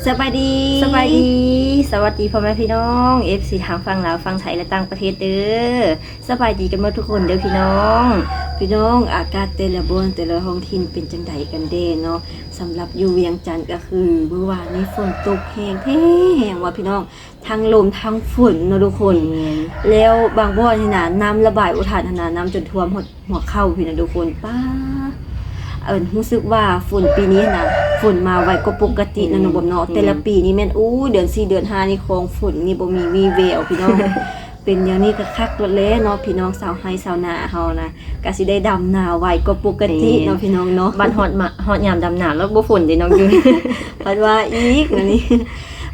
ສະບາຍດີ ສະບາຍດີ ສະຫວັດດີພໍ່ແມ່ພີ່ນ້ອງ ເອັຟຊີ ທາງຝັ່ງລາວ ຝັ່ງໄທ ແລະ ຕ່າງປະເທດເດີ້. ສະບາຍດີກັນໝົດທຸກຄົນເດີ້ພີ່ນ້ອງ. ພີ່ນ້ອງ ອາກາດແຕ່ລະບ່ອນ ແຕ່ລະທ້ອງຖິ່ນເປັນຈັ່ງໃດກັນແດ່ເນາະ? ສຳລັບຢູ່ວຽງຈັນກໍຄື ມື້ວານນີ້ຝົນຕົກແຮງແທ້ແຮງວ່າພີ່ນ້ອງ ທັງລົມທັງຝົນເນາະທຸກຄົນ. ແມ່ນ ແລ້ວບາງບ່ອນຫັ້ນນະ ນ້ຳລະບາຍບໍ່ທັນຫັ້ນນະ ນ້ຳຈົນຖ້ວມຮອດຫົວເຂົ່າພຸ້ນນະທຸກຄົນ. ປ້າ ເອີ້ນ ຮູ້ສຶກວ່າຝົນປີນີ້ຫັ້ນນະ ຝົນມາໄວກວ່າປົກກະຕິເນາະ ອືມ ນ້ອງບອມເນາະ. ແມ່ນ ແຕ່ລະປີນີ້ແມ່ນ ໂອ້ ເດືອນສີ່ເດືອນຫ້ານີ້ ຄອງຝົນນີ້ບໍ່ມີວີ່ແວວພີ່ນ້ອງ. ເປັນຢ່າງນີ້ກໍຄັກໂລດແຫຼະເນາະ ພີ່ນ້ອງຊາວໄຮ່ຊາວນາເຮົານະ ກໍຊິໄດ້ດຳນາໄວກວ່າປົກກະຕິເນາະ ແມ່ນ ພີ່ນ້ອງເນາະ. ບັດຮອດມາ ຮອດຍາມດຳນາແລ້ວບໍ່ຝົນເດ້ນ້ອງຢູ ພັດວ່າອີກນະນີ້.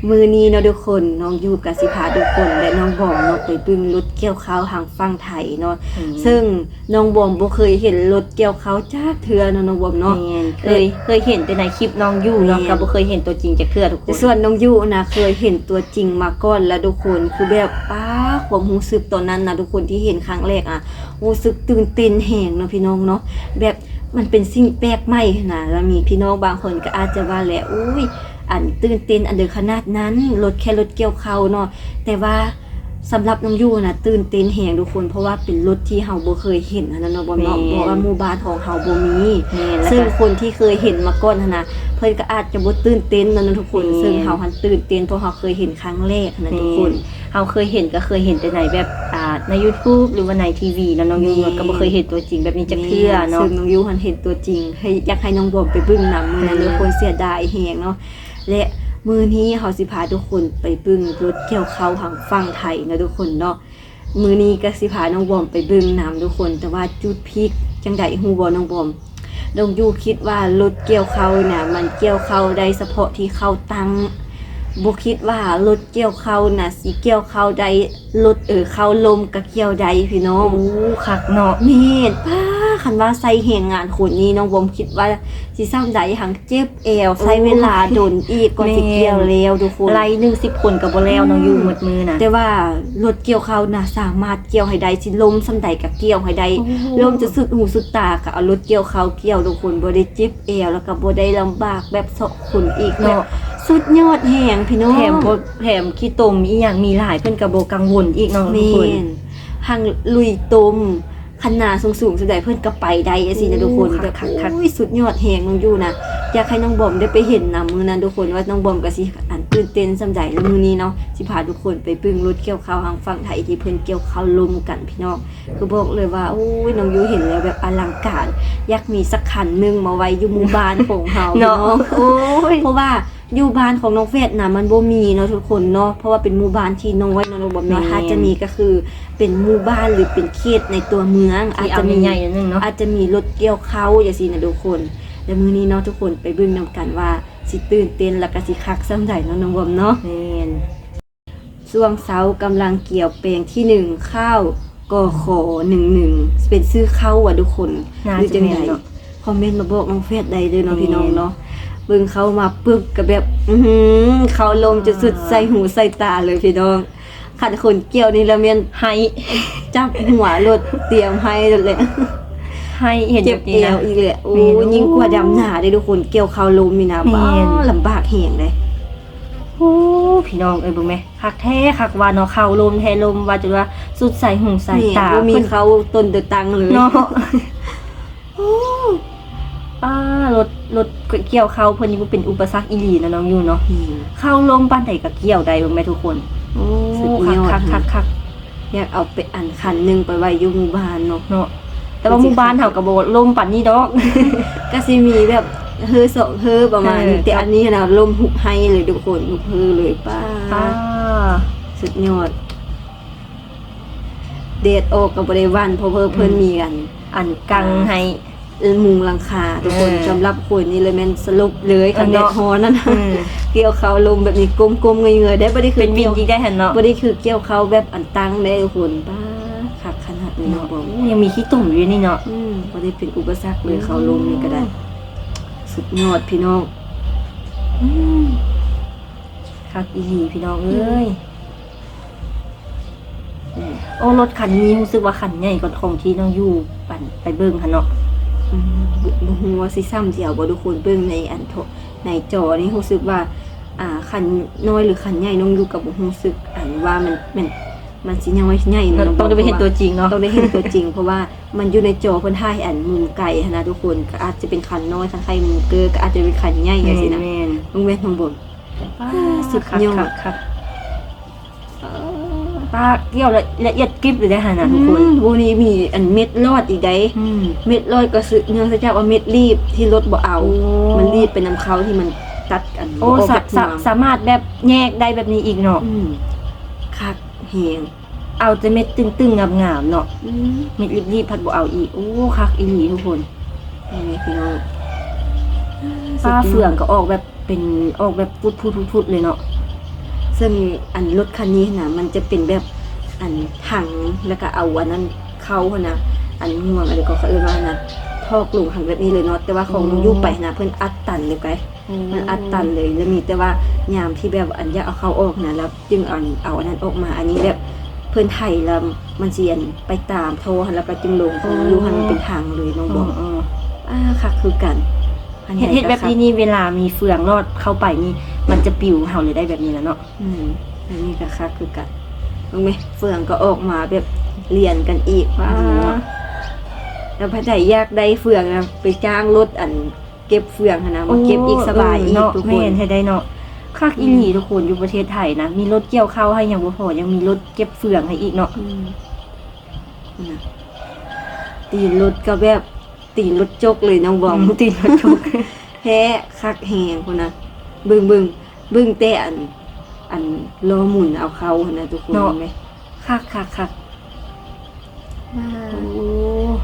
ມື້ນີ້ເນາະທຸກຄົນ ນ້ອງຢູກໍຊິພາທຸກຄົນ ແລະ ນ້ອງບອມເນາະ ໄປເບິ່ງລົດກ່ຽວເຂົ້າທາງຝັ່ງໄທເນາະ. ອືມ ເຊິ່ງນ້ອງບອມບໍ່ເຄີຍເຫັນລົດກ່ຽວເຂົ້າຈັກເທື່ອເນາະ ນ້ອງບອມເນາະ. ແມ່ນ ເຄີຍ ເຄີຍເຫັນແຕ່ໃນຄລິບນ້ອງຢູເນາະ ແມ່ນ ກໍບໍ່ເຄີຍເຫັນຕົວຈິງຈັກເທື່ອທຸກຄົນ. ສ່ວນນ້ອງຢູນະ ເຄີຍເຫັນຕົວຈິງມາກ່ອນແລ້ວທຸກຄົນ ຄືແບບ ປ້າ ຄວາມຮູ້ສຶກຕອນນັ້ນນະທຸກຄົນ ທີ່ເຫັນຄັ້ງແລກອະ ຮູ້ສຶກຕື່ນເຕັ້ນແຮງເນາະ ພີ່ນ້ອງເນາະ. ແບບມັນເປັນສິ່ງແປກໃໝ່ຫັ້ນນະ ແລ້ວມີພີ່ນ້ອງບາງຄົນກໍອາດຈະວ່າແຫຼະ ໂອ້ຍ ອັນ ຕື່ນເຕັ້ນອັນໃດຂະໜາດນັ້ນ ລົດ ແຄ່ລົດກ່ຽວເຂົ້າເນາະ. ແຕ່ວ່າສຳລັບນ້ອງຢູຫັ້ນນະ ຕື່ນເຕັ້ນແຮງທຸກຄົນ ເພາະວ່າເປັນລົດທີ່ເຮົາບໍ່ເຄີຍເຫັນຫັ້ນນະເນາະ ບໍ່ເນາະ ແມ່ນ ເພາະວ່າໝູ່ບ້ານຂອງເຮົາບໍ່ມີ. ແມ່ນ ເຊິ່ງຄົນທີ່ເຄີຍເຫັນມາກ່ອນຫັ້ນນະ ເພິ່ນກໍອາດຈະບໍ່ຕື່ນເຕັ້ນນະທຸກຄົນ. ແມ່ນ ເຊິ່ງເຮົາຫັ້ນຕື່ນເຕັ້ນ ເພາະເຮົາເຄີຍເຫັນຄັ້ງແລກຫັ້ນນະ ແມ່ນ ທຸກຄົນ. ເຮົາເຄີຍເຫັນກໍເຄີຍເຫັນແຕ່ໃນແບບ ອ່າ ໃນຢູທູບ ຫຼືວ່າໃນທີວີເນາະ ນ້ອງຢູ ແມ່ນ ກໍບໍ່ເຄີຍເຫັນຕົວຈິງແບບນີ້ຈັກເທື່ອເນາະ. ແມ່ນ ເຊິ່ງນ້ອງຢູຫັ້ນເຫັນຕົວຈິງ ໃຫ້ ຢາກໃຫ້ນ້ອງບອມໄປເບິ່ງນຳມື້ນັ້ນເລີຍ ເອີ ທຸກຄົນ ເສຍດາຍແຮງເນາະ. ແລະ ມື້ນີ້ເຮົາຊິພາທຸກຄົນໄປເບິ່ງລົດກ່ຽວເຂົ້າທາງຝັ່ງໄທເນາະທຸກຄົນເນາະ. ມື້ນີ້ກໍຊິພານ້ອງບອມໄປເບິ່ງນຳທຸກຄົນ. ແຕ່ວ່າຈຸດພີກຈັ່ງໃດຮູ້ບໍ່ນ້ອງບອມ? ນ້ອງຢູຄິດວ່າລົດກ່ຽວເຂົ້ານະ ມັນກ່ຽວເຂົ້າໄດ້ສະເພາະທີ່ເຂົ້າຕັ້ງ ບໍ່ຄິດວ່າລົດກ່ຽວເຂົ້ານະ ຊິກ່ຽວເຂົ້າໄດ້ ລົດ ເອີ ເຂົ້າລົມກໍກ່ຽວໄດ້ພີ່ນ້ອງ. ໂອ້ ຄັກເນາະ. ແມ່ນ ປ້າ ຄັນວ່າໃຊ້ແຮງງານຄົນນີ້ ນ້ອງບອມຄິດວ່າຊິສ່ຳໃດ ຫັ້ນເຈັບແອວ ໂອ້ ໃຊ້ເວລາດົນອີກກ່ອນຊິກ່ຽວແລ້ວທຸກຄົນ. ໄລ່ໜຶ່ງສິບຄົນກໍບໍ່ແລ້ວເນາະ ອືມ ຢູ່ໝົດມື້ນະ. ແຕ່ວ່າລົດກ່ຽວເຂົ້ານະ ສາມາດກ່ຽວໃຫ້ໄດ້ ຊິລົມສ່ຳໃດກໍກ່ຽວໃຫ້ໄດ້. ໂອ້ ລົມຈະສຸດຫູສຸດຕາ ກໍເອົາລົດກ່ຽວເຂົ້າກ່ຽວທຸກຄົນ ບໍ່ໄດ້ເຈັບແອວ ແລ້ວກໍບໍ່ໄດ້ລຳບາກແບບຊອກຂົນອີກເນາະ. ແບບສຸດຍອດແຮງພີ່ນ້ອງ. ແຖມບໍ່ ແຖມຂີ້ຕົມອີ່ຫຍັງມີຫຼາຍ ເພິ່ນກໍບໍ່ກັງວົນອີກເນາະທຸກຄົນ. ແມ່ນ ທັງລຸຍຕົມ ຄັນໜາສູງໆສ່ຳໃດເພິ່ນກໍໄປໄດ້ຈັ່ງຊີ້ນະທຸກຄົນ. ໂອ້ ແບບ ຄັກໆໆ ໂອ້ຍ ສຸດຍອດແຮງນ້ອງຢູນະ. ຢາກໃຫ້ນ້ອງບອມໄດ້ໄປເຫັນນຳມື້ນັ້ນທຸກຄົນ ວ່ານ້ອງບອມກໍຊິ ອັນ ຕື່ນເຕັ້ນສ່ຳໃດ. ແລ້ວມື້ນີ້ເນາະ ຊິພາທຸກຄົນໄປເບິ່ງລົດກ່ຽວເຂົ້າທາງຝັ່ງໄທທີ່ເພິ່ນກ່ຽວເຂົ້າລົມກັນພີ່ນ້ອງ. ຄືບອກເລີຍວ່າ ໂອ້ຍ ນ້ອງຢູເຫັນແລ້ວແບບອະລັງການ ຢາກມີສັກຄັນໜຶ່ງມາໄວ້ຢູ່ໝູ່ບ້ານຂອງເຮົາເນາະ. ພີ່ນ້ອງ ໂອ້ຍ ເພາະວ່າ ຢູ່ບ້ານຂອງນ້ອງແຟດນະ ມັນບໍ່ມີເນາະທຸກຄົນເນາະ ເພາະວ່າເປັນໝູ່ບ້ານທີ່ນ້ອຍເນາະ ນ້ອງບອມເນາະ. ແມ່ນ ຖ້າຈະມີກໍຄືເປັນໝູ່ບ້ານ ຫຼື ເປັນເຂດໃນຕົວເມືອງ ທີ່ ອາດຈະມີ ໃຫຍ່ໆ ໜ້ອຍໜຶ່ງເນາະ ອາດຈະມີລົດກ່ຽວເຂົ້າຈັ່ງຊີ້ນະທຸກຄົນ. ແລະ ມື້ນີ້ເນາະທຸກຄົນ ໄປເບິ່ງນຳກັນວ່າຊິຕື່ນເຕັ້ນ ແລ້ວກໍຊິຄັກສ່ຳໃດເນາະ ນ້ອງບອມເນາະ. ແມ່ນ ຊ່ວງເຊົ້າກຳລັງກ່ຽວແປງທີໜຶ່ງ ຂ້າວ ກຂ ໜຶ່ງໜຶ່ງ ເປັນຊື່ເຂົ້າຫວາທຸກຄົນ ຫຼືຈັ່ງໃດ? ຄອມເມັນມາບອກນ້ອງແຟດໄດ້ເດີ້ເນາະ ແມ່ນ ພີ່ນ້ອງເນາະ. ເບິ່ງເຂົ້າມາປຶບກໍແບບ ອື ເຂົ້າລົມຈະສຸດໃສ່ຫູໃສ່ຕາເລີຍພີ່ນ້ອງ. ຄັນຄົນກ່ຽວນີ້ລະແມ່ນໄຫ້ ຈັບຫົວໂລດ ຕຽມໄຫ້ໂລດແຫຼະ ໄຫ້ ເຫັນແບບນີ້ນະ ເຈັບແອວອີກແຫຼະ. ໂອ້ ແມ່ນ ຍິ່ງກວ່າດຳນາເດ້ທຸກຄົນ ກ່ຽວເຂົ້າລົມນີ້ນະ ແມ່ນ ປ້າ ລຳບາກແຮງເດ້. ໂອ້ ພີ່ນ້ອງເອີຍ ເບິ່ງແມ ຄັກແທ້ຄັກວ່າເນາະ ເຂົ້າລົມແທ້ລົມວ່າ ຈົນວ່າສຸດໃສ່ຫູໃສ່ຕາ ບໍ່ມີເຂົ້າຕົ້ນເຕີຕັງເລີຍເນາະ. ໂອ້ ປ້າ ລົດ ລົດກ່ຽວເຂົ້າເພິ່ນນີ້ບໍ່ເປັນອຸປະສັກອີ່ຫຼີນະນ້ອງຢູເນາະ. ອືມ ເຂົ້າລົມປານໃດກໍກ່ຽວໄດ້ ເບິ່ງແມທຸກຄົນ. ໂອ້ ສຸດຍອດ ຄັກໆໆໆ ຢາກເອົາໄປ ອັນ ຄັນໜຶ່ງໄປໄວ້ຢູ່ໝູ່ບ້ານເນາະ ເນາະ. ແຕ່ວ່າໝູ່ບ້ານເຮົາກໍບໍ່ລົມປານນີ້ດອກ ກໍຊິມີແບບເຮີສອງເຮີປະມານນີ້ ເອີ ແຕ່ອັນນີ້ຫັ້ນນະ ລົມຮຸບໄຮ່ເລີຍທຸກຄົນ ຮຸບເຮີເລີຍ. ປ້າ ປ້າ ສຸດຍອດ ແດດອອກກໍບໍ່ໄດ້ຫວັ່ນ ເພາະເພິ່ນ ເອີ ເພິ່ນມີ ອັນ ອັນກັງໃຫ້ ເອີ ມຸງຫຼັງຄາທຸກຄົນ. ເອີ ສຳລັບຄົນນີ້ລະແມ່ນສະຫຼົບເລີຍ ເອີ ຄັນແດດຮ້ອນນັ້ນ ເອີ ກ່ຽວເຂົ້າລົມແບບນີ້ ກົ້ມໆເງີຍໆໄດ້ ບໍ່ໄດ້ຄື ເປັນວິນອີກໄດ້ຫັ້ນເນາະ ບໍ່ໄດ້ຄືກ່ຽວເຂົ້າແບບອັນຕັ້ງໄດ້ທຸກຄົນ. ປ້າ ຄັກຂະໜາດນີ້ເນາະ ເນາະ. ໂອ້ ຍັງມີຂີ້ຕົມຢູ່ນີ້ເນາະ. ອືມ ບໍ່ໄດ້ເປັນອຸປະສັກເລີຍ ເຂົ້າລົມນີ້ກໍໄດ້. ສຸດຍອດພີ່ນ້ອງ ອືມ ຄັກອີ່ຫຼີພີ່ນ້ອງເອີຍ. ອືມ ໂອ້ ລົດຄັນນີ້ຮູ້ສຶກວ່າຄັນໃຫຍ່ກວ່າຂອງທີ່ນ້ອງຢູ່ ອັນ ໄປເບິ່ງຫັ້ນເນາະ. ອືມ ບໍ່ ບໍ່ຮູ້ວ່າຊິສ່ຳດຽວບໍ່ ທຸກຄົນເບິ່ງໃນ ອັນ ໂທ ໃນຈໍນີ້ ຮູ້ສຶກວ່າ ອ່າ ຄັນນ້ອຍຫຼືຄັນໃຫຍ່ ນ້ອງຢູ່ກໍບໍ່ຮູ້ສຶກ ອັນວ່າມັນ ມັນ ມັນຊິຍັງວ່າໃຫຍ່ເນາະ ຕ້ອງໄດ້ໄປເຫັນຕົວຈິງເນາະ ຕ້ອງໄດ້ເຫັນຕົວຈິງ ເພາະວ່າມັນຢູ່ໃນຈໍເພິ່ນຖ່າຍອັນມຸມໄກຫັ້ນນະທຸກຄົນ ກໍອາດຈະເປັນຄັນນ້ອຍ ຄັນໃສ່ມຸມເກີ ກໍອາດຈະເປັນຄັນໃຫຍ່ຈັ່ງຊີ້ນະ ແມ່ນໆ ເບິ່ງແມ່ນຂ້າງບົນ ປາ ສຸດຍອດ ຄັກໆໆ ປາ ກ້ຽວລະ ລະອຽດກິບເລີຍເດ້ຫັ້ນນະທຸກຄົນ ອືມ ໂອ້ ນີ້ມີອັນເມັດລອດອີກໃດ ອືມ ເມັດລອດກໍຄືເນື່ອງຈາກວ່າເມັດລີບທີ່ລົດບໍ່ເອົາ ໂອ້ ມັນລີບໄປນຳເຄົ້າທີ່ມັນຕັດກັນ ໂອ້ ບໍ່ອອກ ສະ ຈາກສາ ສາ ສາມາດແບບແຍກໄດ້ແບບນີ້ອີກເນາະ ອືມ ຄັກແຮງ ເອົາແຕ່ເມັດຕຶງໆງາມໆເນາະ ອືມ ເມັດລີບໆພັດບໍ່ເອົາອີກ ໂອ້ ຄັກອີ່ຫຼີທຸກຄົນ ນີ້ພີ່ນ້ອງ ປາ ເຟືອງກໍອອກແບບ ເປັນອອກແບບຟຸດໆໆເລີຍເນາະ ເຊິ່ງອັນລົດຄັນນີ້ຫັ້ນນະ ມັນຈະເປັນແບບອັນຖັງ ແລ້ວກໍເອົາອັນນັ້ນເຂົ້າຫັ້ນນະ ອັນງວງ ອັນນີ້ກໍເຂົາເອີ້ນວ່າອັນນັ້ນ ຖອກລົງຫັ້ນແບບນີ້ເລີຍເນາະ ແຕ່ວ່າຂອງ ອໍ ນ້ອງຢູ່ໄປຫັ້ນນະ ເພິ່ນອັດຕັນເລີຍໄກ ອໍ ເພິ່ນອັດຕັນເລີຍ ແລ້ວມີແຕ່ວ່າຍາມທີ່ແບບອັນຢາກເອົາເຂົ້າອອກຫັ້ນນະ ແລ້ວຈຶ່ງອັນເອົາອັນນັ້ນອອກມາ ອັນນີ້ແບບເພິ່ນໄຖແລ້ວມັນຊິອັນໄປຕາມທໍ່ຫັ້ນ ແລ້ວກໍຈຶ່ງລົງ ອໍ ຢູ່ຫັ້ນມັນເປັນຖັງເລີຍນ້ອງບອກ ອໍ ອືມ ອາ ຄັກຄືກັນ ອັນໃຫຍ່ ເຮັດ ເຮັດແບບນີ້ນີ້ ເວລາມີເຟືອງລອດເຂົ້າໄປນີ້ ມັນຈະປິວເຮົາເລີຍໄດ໋ ແບບນີ້ນະເນາະ ອືມ ອັນນີ້ກໍຄັກຄືກັນ ເບິ່ງແມ ເຟືອງກໍອອກມາແບບລຽນກັນອີກ ວ້າ ແລ້ວໃຜໃດຢາກໄດ້ເຟືອງນະ ໄປຈ້າງລົດອັນເກັບເຟືອງຫັ້ນນະ ມາເກັບອີກ ໂອ້ ສະບາຍອີກ ເອີ ເນາະ ທຸກຄົນ ແມ່ນແທ້ໄດ໋ເນາະ ຄັກອີ່ຫຼີ ອືມ ທຸກຄົນ ຢູ່ປະເທດໄທນະ ມີລົດກ່ຽວເຂົ້າໃຫ້ຍັງບໍ່ພໍ ຍັງມີລົດເກັບເຟືອງໃຫ້ອີກເນາະ ອືມ ນະ ຕີນລົດກໍແບບ ຕີນລົດຈົກເລີຍນ້ອງບອມ ອືມ ຕີນລົດຈົກ ແທ້ ຄັກແຮງພຸ້ນນະ ເບິ່ງ ເບິ່ງ ເບິ່ງແຕ່ອັນ ອັນລໍ້ໝູນເອົາເຂົ້າຫັ້ນນະທຸກຄົນ ເນາະ ເຫັນໄໝ? ຄັກໆໆ ວ້າວ ໂອ້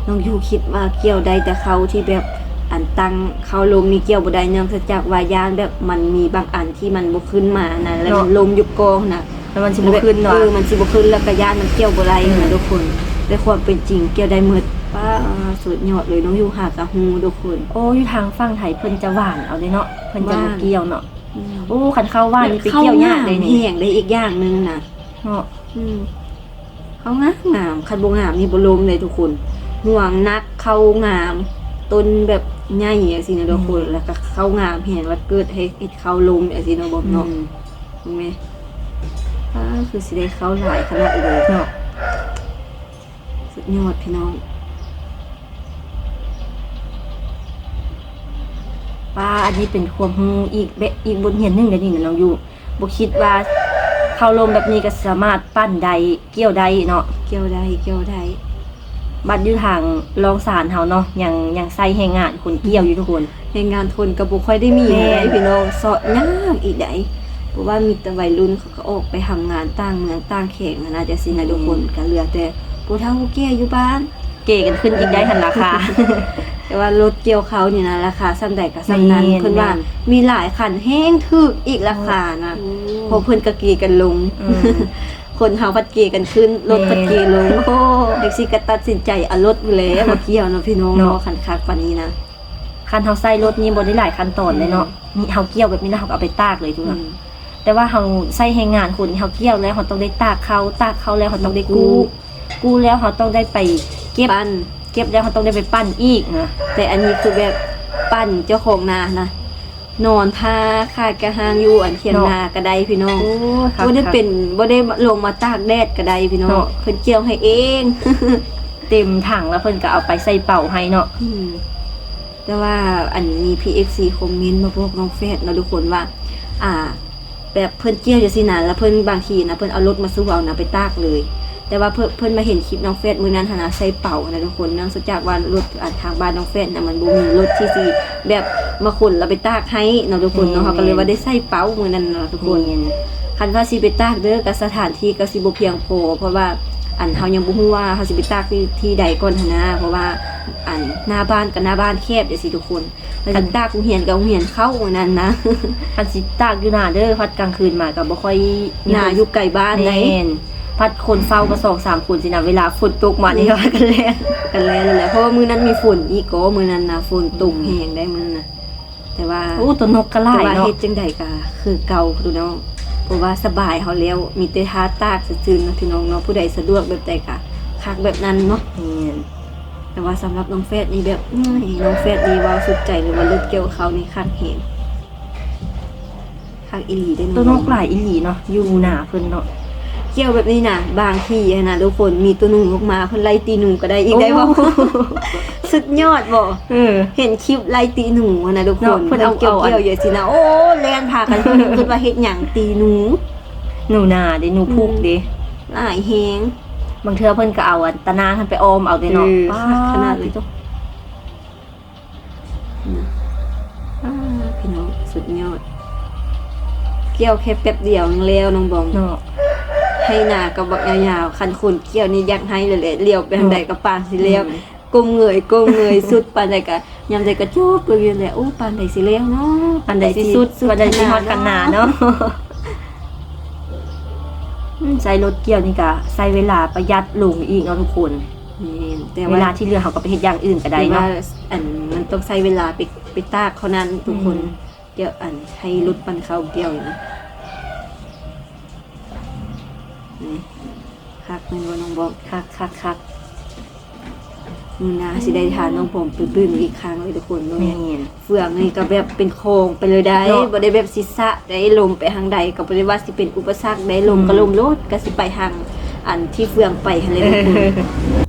ນ້ອງຢູ່ຄິດວ່າກ່ຽວໄດ້ແຕ່ເຂົ້າທີ່ແບບ ອັນຕັ້ງເຂົ້າລົມນີ້ກ່ຽວບໍ່ໄດ້ ເນື່ອງຈາກວ່າຢ້ານແບບມັນມີບາງອັນທີ່ມັນບໍ່ຂຶ້ນມານະ ແລ້ວ ເນາະ ລົມຢູ່ກ້ອງນະ ແລ້ວມັນຊິບໍ່ຂຶ້ນເນາະ ເອີ ມັນຊິບໍ່ຂຶ້ນ ແລ້ວກໍຢ້ານມັນກ່ຽວບໍ່ໄດ້ ອືມ ນະທຸກຄົນ ແຕ່ຄວາມເປັນຈິງກ່ຽວໄດ້ໝົດ ປ້າ ສຸດຍອດເລີຍ ນ້ອງຢູ່ຫາກະຮູ້ທຸກຄົນ ໂອ້ ຢູ່ທາງຝັ່ງໄທເພິ່ນຈະຫວ່ານເອົາເດ້ເນາະ ເພິ່ນຈະບໍ່ ຫວ່ານ ກ່ຽວເນາະ ອືມ ໂອ້ ຄັນເຂົ້າຫວ່ານນີ້ໄປກ່ຽວຍາກເດ້ນີ້ ແບບເຂົ້າງາມແຮງໄດ້ອີກຢ່າງໜຶ່ງນະ ເນາະ ອືມ ເຂົ້າງາມງາມ ຄັນບໍ່ງາມນີ້ບໍ່ລົມເດ້ທຸກຄົນ ງວງໜັກ ເຂົ້າງາມ ຕົ້ນແບບໃຫຍ່ຈັ່ງຊີ້ນະທຸກຄົນ ອືມ ແລ້ວກໍເຂົ້າງາມແຮງ ແລ້ວເກີດໃຫ້ເຮັດເຂົ້າລົມຈັ່ງຊີ້ເນາະ ບອມເນາະ ອືມ ເຫັນໄໝ? ປ້າ ຄືຊິໄດ້ເຂົ້າຫຼາຍຂະໜາດເລີຍເນາະ ສຸດຍອດພີ່ນ້ອງ ປ້າ ອັນນີ້ເປັນຄວາມຮູ້ອີກແບບ ອີກບົດຮຽນໜຶ່ງເດ້ນີ້ນະນ້ອງຢູ່ ບໍ່ຄິດວ່າເຂົ້າລົມແບບນີ້ກໍສາມາດປັ່ນໄດ້ ກ່ຽວໄດ້ເນາະ ກ່ຽວໄດ້ ກ່ຽວໄດ້ ບັດຢູ່ທາງລ່ອງຊານເຮົາເນາະ ຍັງ ຍັງໃຊ້ແຮງງານຄົນກ່ຽວຢູ່ທຸກຄົນ ແຮງງານຄົນກໍບໍ່ຄ່ອຍໄດ້ມີ ແມ່ນ ໃດ໋ພີ່ນ້ອງ ເຊາະຍາກອີກໃດ໋ ເພາະວ່າມີແຕ່ໄວລຸ້ນເຂົາກໍອອກໄປທຳງານຕ່າງເມືອງຕ່າງແຂວງຫັ້ນນະ ຈັ່ງຊີ້ນະ ອືມ ທຸກຄົນ ກໍເຫຼືອແຕ່ຜູ້ເຖົ້າຜູ້ແກ່ຢູ່ບ້ານ ເກກັນຂຶ້ນອີກໄດ໋ຫັ້ນລາຄາ ແຕ່ວ່າລົດກ່ຽວເຂົ້ານີ້ນະ ລາຄາສ່ຳໃດກໍສ່ຳນັ້ນ ແມ່ນ ເພິ່ນວ່າ ແມ່ນ ມີຫຼາຍຄັນແຮງຖືກອີກລາຄານະ ໂອ້ ເພາະເພິ່ນກໍເກກັນລົງ ອືມ ຄົນເຮົາພັດເກກັນຂຶ້ນ ລົດ ແມ່ນ ພັດເກລົງ ໂອ້ ແທັກຊີກໍຕັດສິນໃຈເອົາລົດພຸ້ນແຫຼະ ມາກ່ຽວເນາະພີ່ນ້ອງເນາະ ເນາະ ຄັນຄັກປານນີ້ນະ ຄັນເຮົາໃຊ້ລົດນີ້ບໍ່ໄດ້ຫຼາຍຂັ້ນຕອນເລີຍເນາະ ອືມ ນີ້ເຮົາກ່ຽວແບບນີ້ແລ້ວເຮົາກໍເອົາໄປຕາກເລີຍທຸກຄົນ ອືມ ແຕ່ວ່າເຮົາໃຊ້ແຮງງານຄົນ ເຮົາກ່ຽວແລ້ວເຮົາຕ້ອງໄດ້ຕາກເຂົ້າ ຕາກເຂົ້າແລ້ວເຮົາຕ້ອງໄດ້ກູ້ ມາກູ້ ກູ້ແລ້ວເຮົາຕ້ອງໄດ້ໄປເກັບ ປັ່ນ ເກັບແລ້ວເຮົາຕ້ອງໄດ້ໄປປັ່ນອີກນະ ແຕ່ອັນນີ້ຄືແບບປັ່ນເຈົ້າຂອງນານະ ນອນທ່າຂາດກະຫ້າງຢູ່ອັນຖຽງນາກໍໄດ້ພີ່ນ້ອງ ເນາະ ໂອ້ ຄັກໆ ບໍ່ໄດ້ເປັນ ບໍ່ໄດ້ລົງມາຕາກແດດກໍໄດ້ພີ່ນ້ອງ ເນາະ ເພິ່ນກ່ຽວໃຫ້ເອງ ເຕັມຖັງແລ້ວເພິ່ນກໍເອົາໄປໃສ່ເປົາໃຫ້ເນາະ ອືມ ແຕ່ວ່າອັນມີ ພີເອັຟຊີ ຄອມເມັນມາບອກນ້ອງແຟດເນາະທຸກຄົນວ່າ ອ່າ ແບບເພິ່ນກ່ຽວຈັ່ງຊີ້ນະ ແລ້ວເພິ່ນ ບາງທີນະ ເພິ່ນເອົາລົດມາສູ່ເຮົານະ ໄປຕາກເລີຍ ແຕ່ວ່າເພິ່ນ ເພິ່ນມາເຫັນຄລິບນ້ອງແຟດມື້ນັ້ນຫັ້ນນະ ໃສ່ເປົາຫັ້ນນະທຸກຄົນ ເນື່ອງຈາກວ່າລົດ ອັນ ທາງບ້ານນ້ອງແຟດນະ ມັນບໍ່ມີລົດທີ່ຊິແບບມາຂົນແລ້ວໄປຕາກໃຫ້ເນາະທຸກຄົນເນາະ ແມ່ນໆ ເຮົາກໍເລີຍວ່າໄດ້ໃສ່ເປົາມື້ນັ້ນນະທຸກຄົນ ແມ່ນ ຄັນວ່າຊິໄປຕາກເດີ ກໍສະຖານທີ່ກໍຊິບໍ່ພຽງພໍ ເພາະວ່າ ອັນ ເຮົາຍັງບໍ່ຮູ້ວ່າເຮົາຊິໄປຕາກທີ່ ທີ່ໃດກ່ອນຫັ້ນນະ ເພາະວ່າ ອັນ ໜ້າບ້ານກັບໜ້າບ້ານແຄບຈັ່ງຊີ້ທຸກຄົນ ຄັນຕາກໂຮງຮຽນກໍໂຮງຮຽນເຂົ້ານັ້ນນະ ຄັນຊິຕາກຢູ່ໜ້າເດີ ພັດກາງຄືນມາກໍບໍ່ຄ່ອຍມີ ໜ້າຢູ່ໄກບ້ານໃດ໋ ແມ່ນ ພັດຄົນເຝົ້າກໍສອງສາມຄົນຊີ້ນະ ເວລາຝົນຕົກມານີ້ ອືມ ພາກັນແລ່ນ ກັນແລ່ນແລ້ວ ເພາະວ່າມື້ນັ້ນມີຝົນອີກກໍ ມື້ນັ້ນນະ ຝົນຕົກ ອືມ ແຮງໄດ໋ມື້ນັ້ນນະ ແຕ່ວ່າ ໂອ້ ຕົວນົກກໍຫຼາຍເນາະ ແຕ່ວ່າເຮັດຈັ່ງໃດກໍຄືເກົ່າພີ່ນ້ອງ ເພາະວ່າສະບາຍເຮົາແລ້ວ ມີແຕ່ຖ້າຕາກຊື່ໆເນາະພີ່ນ້ອງເນາະ ຜູ້ໃດສະດວກແບບໃດກໍຄັກແບບນັ້ນເນາະ ແມ່ນ ແຕ່ວ່າສຳລັບນ້ອງແຟດນີ້ແບບ ເອີຍ ນ້ອງແຟດນີ້ເວົ້າສຸດໃຈເລີຍວ່າລົດກ່ຽວເຂົ້ານີ້ຄັກແຮງ ຄັກອີ່ຫຼີເດ້ ໂຕນົກຫຼາຍອີ່ຫຼີເນາະ ຢູ່ໜ້າເພິ່ນເນາະ. ກ່ຽວແບບນີ້ນະ ບາງທີຫັ້ນນະທຸກຄົນ ມີໂຕໜູອອກມາ ເພິ່ນໄລ່ຕີໜູກໍໄດ້ອີກ ໂອ້ ໄດ້ບໍ່? ສຸດຍອດບໍ່? ເອີ ເຫັນຄລິບໄລ່ຕີໜູຫັ້ນນະທຸກຄົນ ເນາະ ເພິ່ນເອົາ ເພິ່ນກ່ຽວ ເອົາອັນ ກ່ຽວຢູ່ຊີ້ນະ ໂອ້ ແລ່ນພາກັນ ເພິ່ນຄິດວ່າເຮັດຫຍັງ ຕີໜູ ໜູນາເດ້ ໜູພຸກເດ້ ອືມ ຫຼາຍແຮງ. ບາງເທື່ອເພິ່ນກໍເອົາອັນຕາໜ່າງຫັ້ນໄປອ້ອມເອົາເດ້ເນາະ ເອີ ປາດ ຄັກຂະໜາດເລີຍ ໂຕ ອາ ພີ່ນ້ອງ ສຸດຍອດ ກ່ຽວແຄ່ແປັບດຽວຍັງແລ້ວນ້ອງບອມ ເນາະ ໄຮ່ນາກໍບັກຍາວໆ ຄັນຄົນກ່ຽວນີ້ຢາກໄຫ້ເລີຍແຫຼະ ຫຼຽວໄປທາງໃດກໍປານຊິແລ້ວ ອືມ ກົ້ມເງີຍ ກົ້ມເງີຍ ສຸດປານໃດກໍ ຍາມໃດກໍຈົບກໍຢູ່ແຫຼະ ໂອ້ ປານໃດຊິແລ້ວເນາະ ປານໃດຊິສຸດ ປານໃດຊິຮອດຄັນນາເນາະ. ອືມ ໃຊ້ລົດກ່ຽວນີ້ກະໃຊ້ເວລາປະຢັດລົງອີກເນາະທຸກຄົນ ແມ່ນ ແຕ່ວ່າ ເວລາທີ່ເຫຼືອເຮົາກໍໄປເຮັດຢ່າງອື່ນກໍໄດ້ເນາະ ແຕ່ວ່າ ອັນ ມັນຕ້ອງໃຊ້ເວລາໄປ ໄປຕາກເທົ່ານັ້ນທຸກຄົນ ອືມ ກ່ຽວ ອັນ ໃຫ້ລົດປັ່ນເຂົ້າກ່ຽວນີ້ນະ ນີ້ ຄັກແມ່ນບໍ່ນ້ອງບອມ? ຄັກໆໆ ມື້ໜ້າຊິໄດ້ພານ້ອງບອມໄປເບິ່ງອີກຄັ້ງເລີຍທຸກຄົນ ແມ່ນ ເຟືອງນີ້ກໍແບບເປັນຂອງໄປເລີຍໄດ໋ ເນາະ ບໍ່ໄດ້ແບບຊິສະໄດ໋ ລົມໄປທາງໃດກໍບໍ່ໄດ້ວ່າຊິເປັນອຸປະສັກໄດ໋ ລົມ ອືມ ກໍລົມໂລດ ກໍຊິໄປທາງອັນທີ່ເຟືອງໄປຫັ້ນແຫຼະທຸກຄົນ.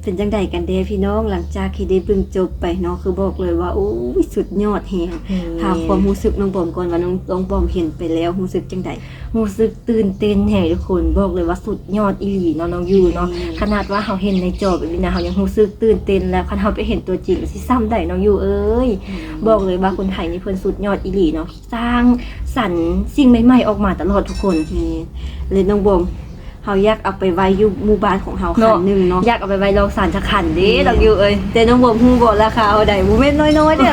ເປັນຈັ່ງໃດກັນແດ່ພີ່ນ້ອງ ຫຼັງຈາກທີ່ໄດ້ເບິ່ງຈົບໄປເນາະ ຄືບອກເລີຍວ່າ ໂອ້ຍ ສຸດຍອດແຮງ ແມ່ນ ຖາມຄວາມຮູ້ສຶກນ້ອງບອມກ່ອນວ່າ ນ້ອງ ນ້ອງບອມເຫັນໄປແລ້ວຮູ້ສຶກຈັ່ງໃດ? ຮູ້ສຶກຕື່ນເຕັ້ນແຮງທຸກຄົນ ບອກເລີຍວ່າສຸດຍອດອີ່ຫຼີເນາະນ້ອງຢູເນາະ ແມ່ນ ຂະໜາດວ່າເຮົາເຫັນໃນຈໍແບບນີ້ນະ ເຮົາຍັງຮູ້ສຶກຕື່ນເຕັ້ນ ແລ້ວຄັນເຮົາໄປເຫັນຕົວຈິງຊິສ່ຳໃດນ້ອງຢູເອີຍ ແມ່ນ ບອກເລີຍວ່າຄົນໄທນີ້ເພິ່ນສຸດຍອດອີ່ຫຼີເນາະ ສ້າງສັນສິ່ງໃໝ່ໆອອກມາຕະຫຼອດທຸກຄົນ ແມ່ນ ແລະນ້ອງບອມ ເຮົາຢາກເອົາໄປໄວ້ຢູ່ໝູ່ບ້ານຂອງເຮົາ ເນາະ ຄັນໜຶ່ງເນາະ ຢາກເອົາໄປໄວ້ລອງສານຈັກຄັນເດ້ ແມ່ນ ນ້ອງຢູເອີຍ ແຕ່ນ້ອງບອມຮູ້ບໍ່ລາຄາເທົ່າໃດ? ບໍ່ແມ່ນນ້ອຍໆເດ້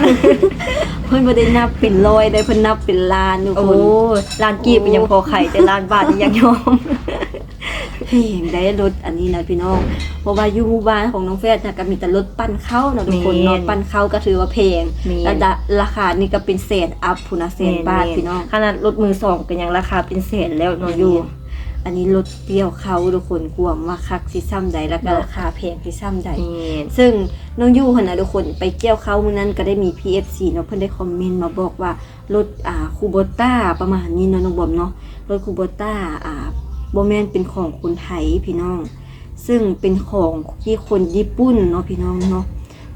ເພິ່ນບໍ່ໄດ້ນັບເປັນຮ້ອຍເດ້ ເພິ່ນນັບເປັນລ້ານທຸກຄົນ ໂອ້ ລ້ານກີບຍັງພໍຂາຍ ແຕ່ລ້ານບາດນີ້ຍັງຍອມ ແພງໃດ໋ລົດອັນນີ້ນະພີ່ນ້ອງ ເພາະວ່າຢູ່ໝູ່ບ້ານຂອງນ້ອງແຟດນະ ກໍມີແຕ່ລົດປັ່ນເຂົ້າເນາະທຸກຄົນເນາະ ແມ່ນ ປັ່ນເຂົ້າກໍຖືວ່າແພງ ແມ່ນ ລະ ລະ ລາຄານີ້ກໍເປັນແສນອັບພຸ້ນນະ ແສນບາດ ແມ່ນໆ ພີ່ນ້ອງ ຂະໜາດລົດມືສອງກໍຍັງລາຄາເປັນແສນແລ້ວເນາະ ແມ່ນ ຢູ່ ອັນນີ້ລົດກ່ຽວເຂົ້າທຸກຄົນ ກວມວ່າຄັກຊິສ່ຳໃດ ແລ້ວກໍ ເນາະ ລາຄາແພງຊິສ່ຳໃດ ແມ່ນ ເຊິ່ງນ້ອງຢູຫັ້ນນະທຸກຄົນ ໄປກ່ຽວເຂົ້າມື້ນັ້ນກໍໄດ້ມີພີ່ເອັຟຊີເນາະ ເພິ່ນໄດ້ຄອມເມັນມາບອກວ່າລົດ ອ່າ ຄູໂບຕ້າ ປະມານນີ້ເນາະນ້ອງບອມເນາະ ລົດຄູໂບຕ້າ ອ່າ ບໍ່ແມ່ນເປັນຂອງຄົນໄທພີ່ນ້ອງ ເຊິ່ງເປັນຂອງທີ່ຄົນຍີ່ປຸ່ນເນາະພີ່ນ້ອງເນາະ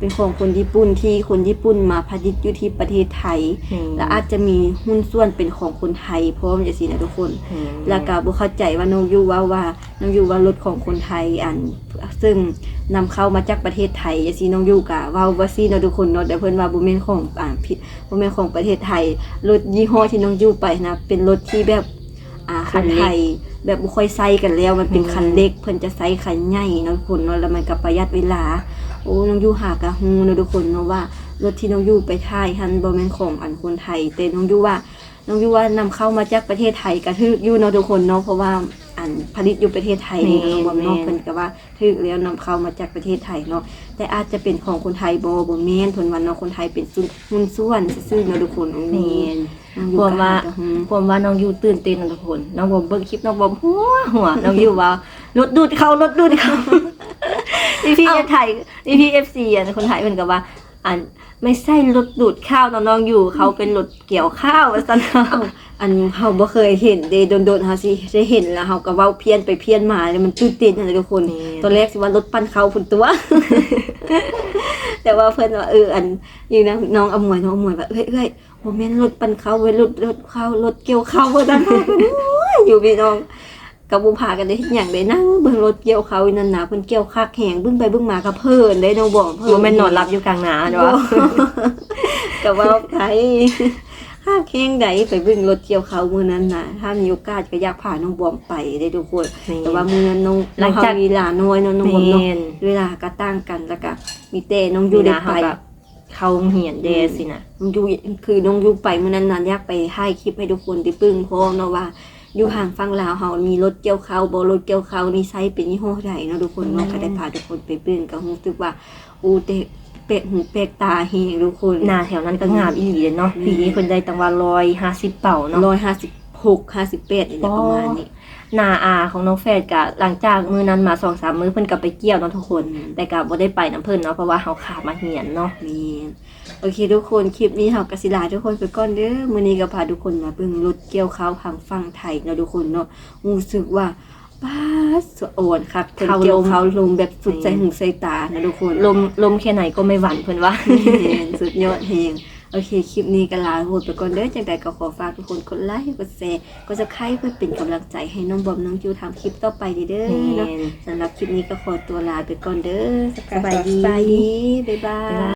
ເປັນຂອງຄົນຍີ່ປຸ່ນ ທີ່ຄົນຍີ່ປຸ່ນມາຜະລິດຢູ່ທີ່ປະເທດໄທ ແມ່ນ ແລະອາດຈະມີຫຸ້ນສ່ວນເປັນຂອງຄົນໄທພ້ອມຈັ່ງຊີ້ນະທຸກຄົນ ແມ່ນ ແລ້ວກໍບໍ່ເຂົ້າໃຈວ່ານ້ອງຢູເວົ້າວ່າ ນ້ອງຢູວ່າລົດຂອງຄົນໄທ ອັນ ເຊິ່ງນຳເຂົ້າມາຈາກປະເທດໄທຈັ່ງຊີ້ ນ້ອງຢູກໍເວົ້າວ່າຊີ້ເນາະທຸກຄົນເນາະ ແຕ່ເພິ່ນວ່າບໍ່ແມ່ນຂອງ ອ່າ ຜິດ ບໍ່ແມ່ນຂອງປະເທດໄທ ລົດຍີ່ຫໍ້ທີ່ນ້ອງຢູໄປນະ ເປັນລົດທີ່ແບບ ອ່າ ຄັນເລັກ ຄົນໄທແບບບໍ່ຄ່ອຍໃຊ້ກັນແລ້ວ ມັນເປັນ ແມ່ນ ຄັນເລັກ ເພິ່ນຈະໃຊ້ຄັນໃຫຍ່ເນາະທຸກຄົນເນາະ ແລ້ວມັນກໍປະຢັດເວລາ. ໂອ້ ນ້ອງຢູຫາກໍຮູ້ເນາະທຸກຄົນເນາະວ່າ ລົດທີ່ນ້ອງຢູໄປຖ່າຍຫັ້ນບໍ່ແມ່ນຂອງອັນຄົນໄທ ແຕ່ນ້ອງຢູວ່າ ນ້ອງຢູວ່ານຳເຂົ້າມາຈາກປະເທດໄທກໍຖືກຢູ່ເນາະທຸກຄົນເນາະ ເພາະວ່າອັນຜະລິດຢູ່ປະເທດໄທນີ້ເນາະ ແມ່ນ ນ້ອງບອມເນາະ ແມ່ນ ເພິ່ນກໍວ່າຖືກແລ້ວ ນຳເຂົ້າມາຈາກປະເທດໄທເນາະ ແຕ່ອາດຈະເປັນຂອງຄົນໄທບໍ່ ບໍ່ແມ່ນ ເພິ່ນວ່າເນາະ ຄົນໄທເປັນຊຸດ ຫຸ້ນສ່ວນຊື່ໆເນາະທຸກຄົນ ເອີ ແມ່ນ ນ້ອງຢູ ຄວາມວ່າ ກໍຫາກໍຮູ້ ຄວາມວ່ານ້ອງຢູຕື່ນເຕັ້ນເນາະທຸກຄົນ ນ້ອງບອມເບິ່ງຄລິບ ນ້ອງບອມຫົວ ຫົວ ນ້ອງຢູວ່າ ລົດດູດເຂົ້າ ລົດດູດເຂົ້າ ພີ່ໆ ເອີ ໄທ ພີ່ໆ ເອັຟຊີ ອັນຄົນໄທເພິ່ນກໍວ່າ ອັນ ໄມ່ໃຊ່ລົດດູດເຂົ້າເນາະນ້ອງຢູ ເຂົາເປັນລົດກ່ຽວເຂົ້າວ່າຊັ້ນ ເອົ້າ ອັນເຮົາບໍ່ເຄີຍເຫັນເດ້ ດົນໆເຮົາຊິໄດ້ເຫັນ ແລ້ວເຮົາກໍເວົ້າພຽນໄປພຽນມາ ແລ້ວມັນຕື່ນເຕັ້ນຫັ້ນແຫຼະທຸກຄົນ ແມ່ນ ຕອນແລກຊິວ່າລົດປັ່ນເຂົ້າພຸ້ນຕົວະ ແຕ່ວ່າເພິ່ນວ່າ ເອີ ອັນ ຢູ່ນຳນ້ອງອະໝວຍ ນ້ອງອະໝວຍວ່າ ເອື້ອຍໆ ບໍ່ແມ່ນລົດປັ່ນເຂົ້າເວີຍ ລົດ ລົດເຂົ້າ ລົດກ່ຽວເຂົ້າ ວ່າຊັ້ນ ຢູ່ພີ່ນ້ອງ ກໍບໍ່ພາກັນໄດ້ເຮັດຫຍັງເດ້ ນັ່ງເບິ່ງລົດກ່ຽວເຂົ້າຢູ່ນັ້ນນະ ເພິ່ນກ່ຽວຄັກແຮງ ເບິ່ງໄປເບິ່ງມາກໍເພີນເດ້ນ້ອງບອມ ເພີນ ບໍ່ແມ່ນນອນຫຼັບຢູ່ກາງນາເນາະ ບໍ່ ກໍເວົ້າໄປ ຄັກແຮງໃດ ໄປເບິ່ງລົດກ່ຽວເຂົ້າມື້ນັ້ນນະ ຖ້າມີໂອກາດກໍຢາກພານ້ອງບອມໄປເດ້ທຸກຄົນ ແມ່ນ ແຕ່ວ່າມື້ນັ້ນນ້ອງ ຫຼັງຈາກ ເຮົາເວລານ້ອຍເນາະນ້ອງບອມເນາະ ແມ່ນ ເວລາກໍຕ່າງກັນ ແລ້ວກໍມີແຕ່ນ້ອງຢູໄດ້ໄປ ເຮົາກໍ ເຂົ້າໂຮງຮຽນແດ່ ອືມ ຊີ້ນະ ນ້ອງຢູ ຄືນ້ອງຢູໄປມື້ນັ້ນນະ ຢາກໄປຖ່າຍຄລິບໃຫ້ທຸກຄົນໄດ້ເບິ່ງພ້ອມເນາະວ່າ ຢູ່ທາງຝັ່ງລາວເຮົາມີລົດກ່ຽວເຂົ້າບໍ່ ລົດກ່ຽວເຂົ້ານີ້ໃຊ້ເປັນຍີ່ຫໍ້ໃດເນາະທຸກຄົນເນາະ ແມ່ນ ກໍໄດ້ພາທຸກຄົນໄປເບິ່ງ ກໍຮູ້ສຶກວ່າ ໂອ້ ແຕ່ແປກຫູແປກຕາແຮງທຸກຄົນ ນາແຖວນັ້ນກໍງາມອີ່ຫຼີເດ້ເນາະ ແມ່ນ ປີນີ້ເພິ່ນໄດ້ຕັ້ງວ່າຮ້ອຍຫ້າສິບເປົາເນາະ ຮ້ອຍຫ້າສິບຫົກ ຫ້າສິບແປດ ນີ້ແຫຼະ ປະມານນີ້ ນາອາຂອງນ້ອງແຟດກະ ຫຼັງຈາກມື້ນັ້ນມາສອງສາມມື້ ເພິ່ນກະໄປກ່ຽວເນາະທຸກຄົນ ອືມ ແຕ່ກະບໍ່ໄດ້ໄປນຳເພິ່ນເນາະ ເພາະວ່າເຮົາຂາມາຮຽນເນາະ ແມ່ນ ໂອເຄທຸກຄົນ ຄລິບນີ້ເຮົາກໍຊິລາທຸກຄົນໄປກ່ອນເດີ. ມື້ນີ້ກໍພາທຸກຄົນມາເບິ່ງລົດກ່ຽວເຂົ້າທາງຝັ່ງໄທເນາະທຸກຄົນເນາະ. ຮູ້ສຶກວ່າ ປາດ ສະອອນຄັກ ເພິ່ນ ເຂົ້າລົມ ກ່ຽວເຂົ້າລົມແບບສຸດໃຈຫູໃຈຕາເນາະທຸກຄົນ. ລົມ ລົມແຄ່ໃດກໍໄມ່ຫວັ່ນ ເພິ່ນວ່າ. ແມ່ນ ສຸດຍອດແຮງ. ໂອເຄ ຄລິບນີ້ກໍລາທຸກຄົນໄປກ່ອນເດີ. ຈັ່ງໃດກໍຂໍຝາກທຸກຄົນກົດໄລ ກົດແຊ ກົດ Subscribe ເພື່ອເປັນກຳລັງໃຈໃຫ້ນ້ອງບອມ ນ້ອງຈູທຳຄລິບຕໍ່ໄປເດີເນາະ. ແມ່ນ. ສຳລັບຄລິບນີ້ກໍຂໍຕົວລາໄປກ່ອນເດີ. ສະບາຍດີ ສະບາຍດີ ບາຍບາຍ.